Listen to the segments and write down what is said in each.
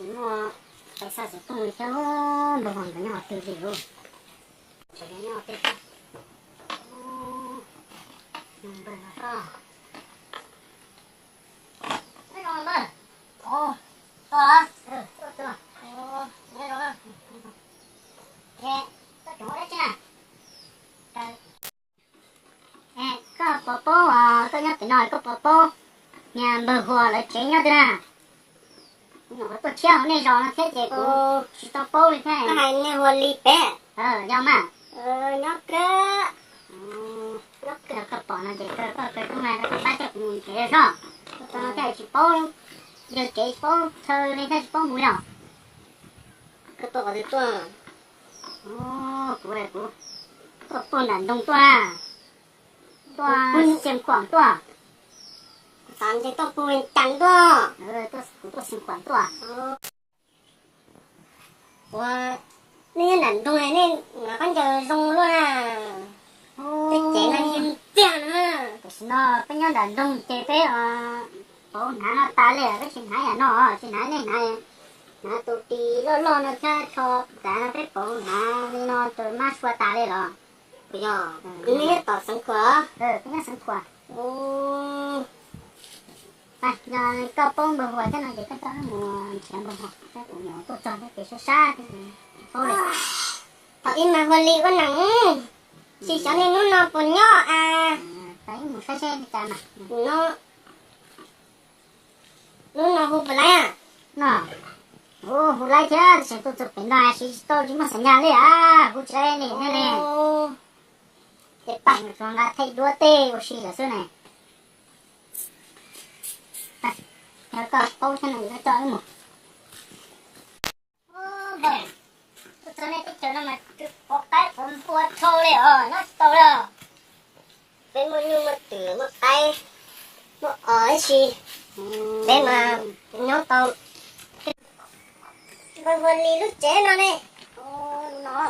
Muaj pais xa xov tooj li thiab, npawg Huas nkawd nyob qhov twg li lauj? Nyob qhov twg? Npawg no, nyob zoo npawg. Tuaj, tuaj, nyob zoo. Es koj tseem ua dab tsi na? Koj puas paub, koj nyob pem no koj puas paub niag npawg Huas lawv tsev nyob twg na? Kuv nyuam qhuav tuaj tshiab hauv nej zos no thiab ces kuv tsis tau paub li thiab. Koj hais niag Huas Lis pem? Yog mas. Nyob kawg, nyob kawg. Koj pom no ces koj, koj kawg tuaj mas koj pab coj kuv mus tsev zog. Koj tau no thiaj tsis paub, yawg tsev tsis paub chaw li thiaj tsis paub mus yog. Koj tuaj qhov twg tuaj? Kuv, kuv tuaj puag nram nroog tuaj na. Tuaj Xeev Khuam tuaj. Xav ntshe tuaj puag Vees Cas tuaj. Kuv tuaj Xeev Khuam tuaj. Ua, nej nyob nram nroog nej khaub ncaws zoo luaj na. Tej cev no yeej tiag na. Tam sim no peb nyob nram nroog ces peb pauv hnav no tas li, peb tsis hnav yam no, tsis hnav nej hnav, hnav tus ris loj loj no thiab tsho tas no, peb pauv hnav li no tus mab sua tas li los. Yog, nej nyob tom Xeev Khuam? Peb nyob Xeev Khuam. Yog koj paub npawg Huas thiab no ces koj coj wb mus nrhiav npawg Huas thiab, kuv nyuam tuaj txog thiab ces sab sab thiab tsis paub li. Thaum ub mas Huas Lis ua neeg, tsis xyov niaj hnub no puas nyob a. Peb mus saib seb li cas mas. No, hnub no hu puas laib a? No, hu laib thiab, tab sis tuaj txog pem no siv tsis tau, tsis muaj xas nyas li a, hu tsis laib li ne. Ces pab mus tsuas nqa thaij duab tej ua si lawm xwb ne. Yog koj paub thiab no ces koj coj wb mus. Tuaj txog nej teb chaws no mas twb pov qaib pov npua dhau li os, nyob tsis tau li os. Peb muaj nyuj muaj twm muaj qaib muaj os ib si, peb mas nyob tau. Npawg Huas Lis lub tsev no ne. Nyob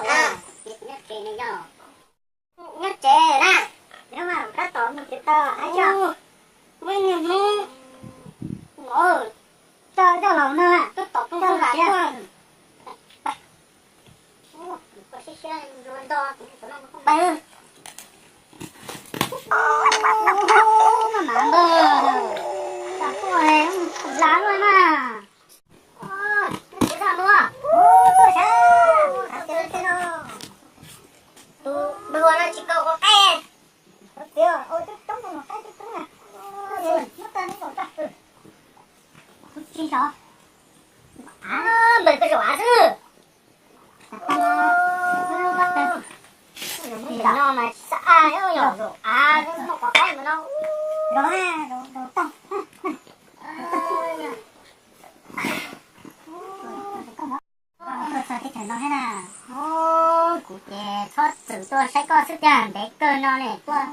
tsev na. Muaj niag hnub, coj coj los no, coj tom poob lam tuaj. Mas npawg, tam tuaj lav luaj na. Tus npawg no tsis tau ua qaib. Tsis zov. Npawg koj zaum av xwb. Zaum no mas tsis xav av, yog zaum av muaj quav qaib ntawd no. Zaum, zaum tag. Tuaj txog teb chaws no thiab na. Kuv ces txhob txwm tuaj saib koj xwb tiag, ntev kawg no ne, tuaj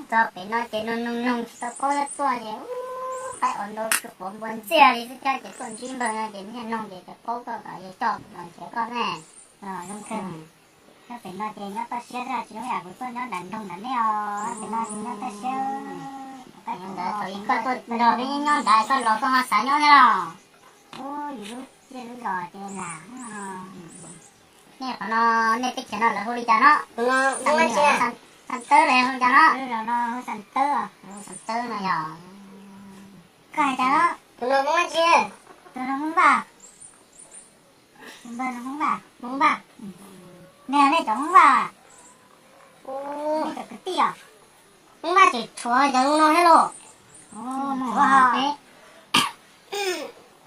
txog pem no ces noog noog noog tsis tau paub thiab, tuaj ces qaib os ntau tsuj quav npua ntxiag li xwb thiab, ces tuaj ntsib npawg no ces niaj noog ces tsis paub koj, kom yog coj los nrhiav koj ne. Zoo kawg. Nyob pem no ces nyob toj siab thiab, tsis zoo yam kuv tuaj nyob nram nroog nram nej os, pem no ces nyob toj siab. Ntawd thaum ub koj tuaj nrog peb nyob nrad, koj los koj ho xav nyob thiab los? Ub, yus lub zos ces lam. Nej qhov no, nej teb chaws no lawv hu li cas no? Tus no Hmoob dab tsi? Xas Tawb los hu li cas no? Xas Tawb, Xas Tawb no yog. Koj hais cas no? Tus no Hmoob dab tsi? Tus no Hmoob Vaj. Tus npawg no Hmoob Vaj. Hmoob Vaj. Nws yog nej cov Hmoob Vaj. Nej cov kwv tij os. Hmoob Vaj tseem tshuav cov no thiab lauj.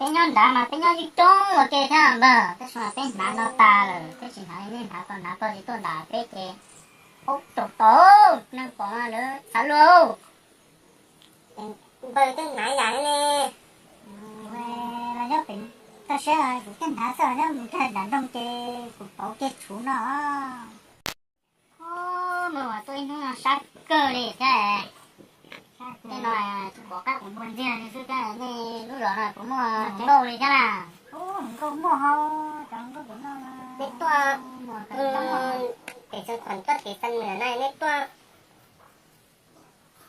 Peb nyob nrad mas peb nyob coob coob ua ke thiab npawg, tab sis mas peb hnav no tas lawm, peb tsis hnav li nej hnav, koj hnav koj tsis tuaj nram peb ces aub taug tod, neeg pom mas lawv xav luag. Npawg twb hnav yam ne. Los nyob pem toj siab kuv thiaj hnav xwb, nyob mus tag nram nroog ces kuv pauv kiag tshuv no. Npawg Huas tuaj ib hnub no sab kawg li thiab. Tej no tsis pom qab quav npua ntxiag li xwb thiab, nej lub zos no puas muaj nkauj li thiab na? Nkauj muaj hos, cov nkauj pem no. Peb tuaj pem Xeev Khuam tuaj pem Xeev Nwm na, nej tuaj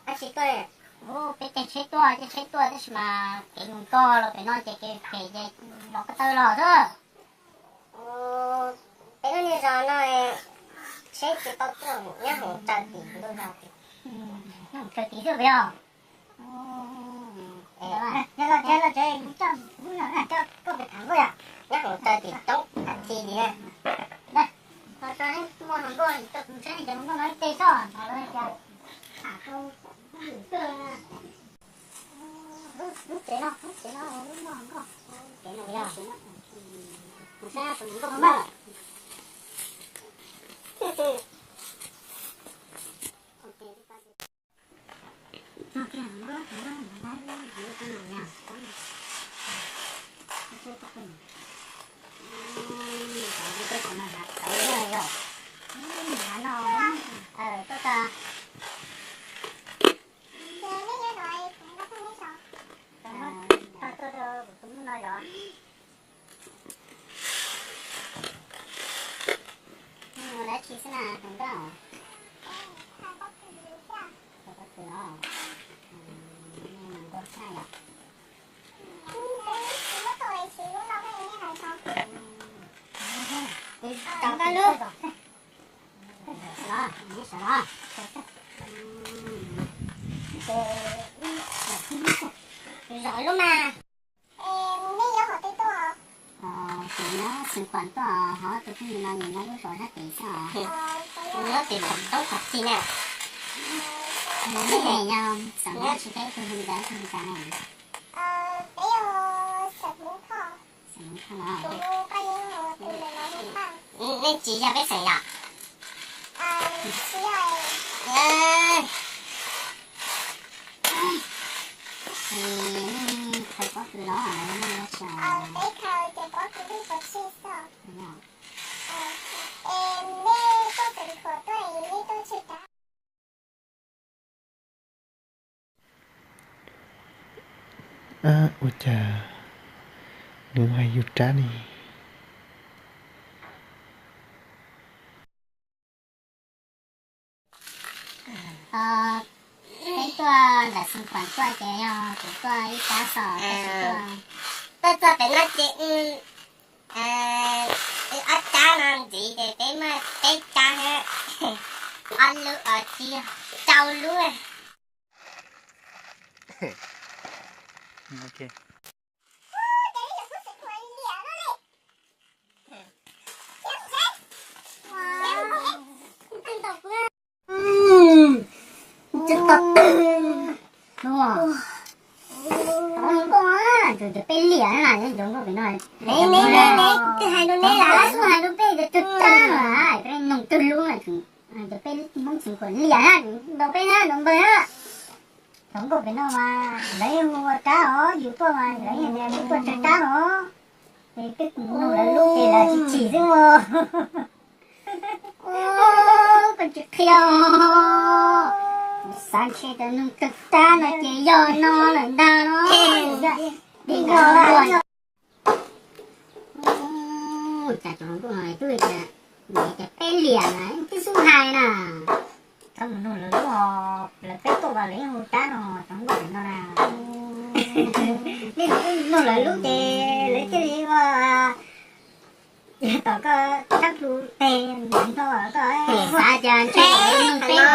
dab tsi tuaj? Ub, peb caij tsheb tuaj, caij tsheb tuaj tab sis mas kev mus nkoj los pem no ces kev phem ces los ko taw los xwb. Peb lub niag zos no tsheb tsis tau tuaj, nyob hoom tsaws tim lub zos. Nyob hoom tsaws tim xwb peb os. Los tsev, los tsev, kuv coj, kuv coj koj pem tham nkauj yom. Nyob hoom tsaws tim roob Thav Thi li na. Los tsev, muaj hluas nkauj coj kuv tsheb ces hluas nkauj no ib teg txhob los cas. Lub tsev no, lub tsev no, lub no nkauj. Tsev no yog, mus saib tus hluas nkauj no mas. Dab tsi xwb na tus nkauj? Cov nkauj lub, zov lub mas. Tus nyob xeev Khuam tuaj, ho tus phooj ywg no nws nyob lub zos sab tid xwb os. Nyob tim Khuam Toob Khuam Txi na. Nws yog xeem Hmoob tsis teb tus hu li cas, tus hu li cas na? Xeem Hmoob los. Nej tsis yog peb xeem yom? Khaws pob kws los, nej tsis Ua cas nws hais yus rab ne? Peb tuaj ntawm Xeev Khuam tuaj ces yog kuv tuaj ib rab xwb, tab sis tuaj, tuaj txog pem no ces wb ob rab no ntxiv ces peb muaj peb rab thiab. Ob lub os, tsis yog, rau lub. Cov nkauj peb liam na, cov nkauj pem no. Neb, neb, neb, neb twb hais rau neb lawm, hais rau peb cov tsawg rab no, peb noog tsawg lub na, cov peb Hmoob Xeev Khuam liam na, ntaus peb na, ntaus npawg na. Cov nkauj pem no mas lawv yeej hu ua rab os, yus tuaj mas lawv yeej tias tuaj tsawg rab os. Ces peb mus noog lawv lub ces lawv tsis chim xwb os. Koj tsis qhia os. Kuv xav ntshe cov noog tsawg rab no ces yog no lawm ntag no. Dej nkaus lawm. Cas cov hluas nkauj no twb tias, cas peb liam na, twb xub hais na. Txhob mus noog lawv lub os, lawv peb tuaj los lawv yeej hu rab no, cov nkauj pem no na. Nej noog lawv lub ces lawv thiaj li ua, tom koj tshab plhu teg no koj xav cas ntshe lawv noog peb,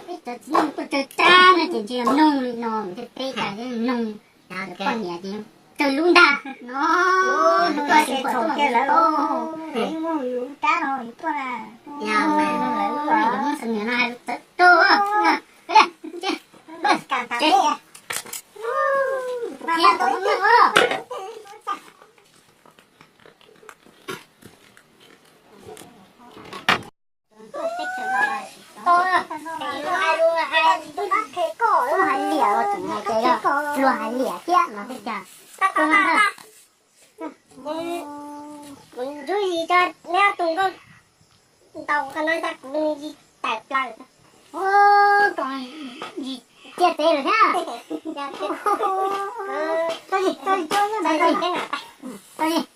peb cov txiv neej tuaj tsawg rab no ces ntshe noog li no, ntshe peb cas noog. Poj niam ces tsawg lub ntag no. Tuaj ces txhaum kiag lawv, lawv yeej hu yus rab no yus tuaj na. Yog mas, lawv lub, cov Hmoob Xeev Khuam no hais lus txawv rau. Luag hais liam thiab no thiab cas. Kuv ntxub zis tso, neb ob tug nkauj ntaus qhov no tso, kuv zis tawm plaws. Ua, zis cia tsev lawm thiab. Tso zis, tso zis, tso zis, tso zis.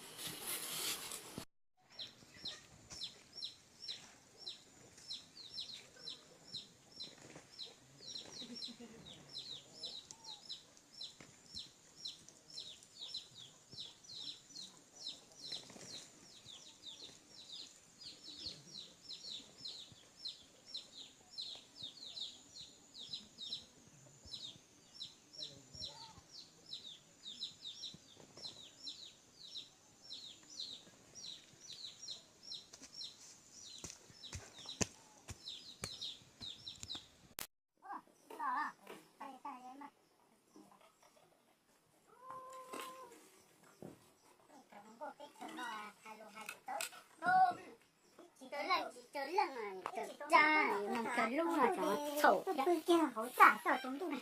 Lub no txhaum kiag hauv txaj txoj tsaus ntuj na.